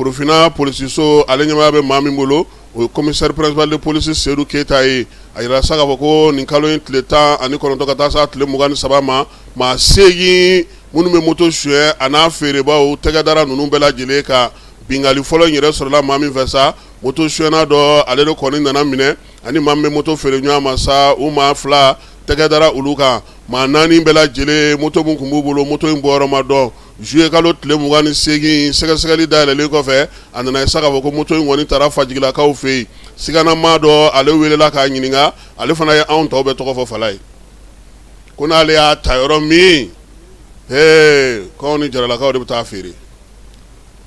Korofina polisiso ale ɲɛmaaya bɛ maa min bolo, o ye commissaire principal de police Seyidu Keyita ye. A yira sa k'a fɔ ko nin kalo in tile 19 ka taa se tile 23 ma, maa 8 minnu bɛ moto sonyɛ a n'a feerebaaw tɛgɛ dara ninnu bɛɛ lajɛlen kan. Binkanni fɔlɔ in yɛrɛ sɔrɔla maa min fɛ sa, moto sonyɛna dɔ ale de kɔni nana minɛ ani maa min bɛ moto feere ɲɔgɔn ma sa, u maa 2 tɛgɛ dara olu kan. Maa 4 bɛɛ lajɛlen, moto min tun b'u bolo, moto in bɔyɔrɔ ma dɔn. Juillet kalo tile 28, sɛgɛsɛgɛli dayɛlɛlen kɔfɛ, a nana ye sa k'a fɔ ko moto in kɔni taara Fajigilakaw fɛ yen. Siganamaa dɔ ale welela k'a ɲininka, ale fana ye anw tɔw bɛɛ tɔgɔ fɔ Falaye, ko n'ale y'a ta yɔrɔ min, ee k'anw ni Jaralakaw de bɛ taa feere.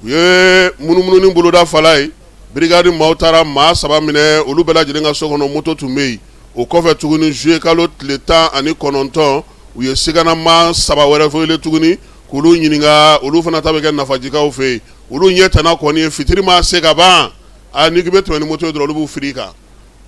U ye munumununi boloda Falaye, brigade maaw taara maa 3 minɛ, olu bɛɛ lajɛlen ka so kɔnɔ moto tun bɛ yen. O kɔfɛ tuguni, juillet kalo tile 19, u ye siganamaa 3 wɛrɛ wele tuguni k'olu ɲininka, olu fana ta bɛ kɛ Nafajikaw fɛ yen. Olu ɲɛ tana kɔni ye fitiri maa se ka ban, a n'i k'i bɛ tɛmɛ ni moto ye dɔrɔn, olu b'u firi i kan,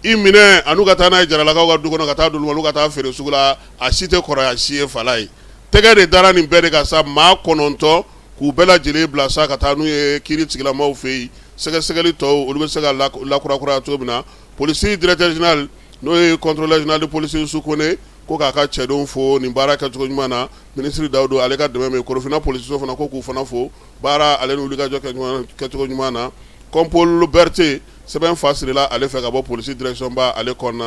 i minɛ an'u ka taa n'a ye Jaralakaw ka du kɔnɔ ka taa d'olu ma, olu ka taa feere sugu la. A si tɛ kɔrɔya si ye Falaye. Tɛgɛ de dara nin bɛɛ de kan sa, maa 9, k'u bɛɛ lajɛlen bila sa ka taa n'u ye kiiri tigilamaw fɛ yen. Sɛgɛsɛgɛli tɔw, olu bɛ se ka lakurakuraya cogo min na. Polisi directeur général, n'o ye contrôleur général de police Yusu Kone, ko k'a ka cɛdenw fo nin baara kɛcogo ɲuman na. Minisiri Dawudu ale ka dɛmɛ bɛ Korofina polisiso fana, ko k'u fana fo baara ale ni wulikajɔ kɛcogo ɲuman na. Kɔnpol Berete, sɛbɛn fa sirila ale fɛ ka bɔ polisi direction ba ale kɔnɔna na.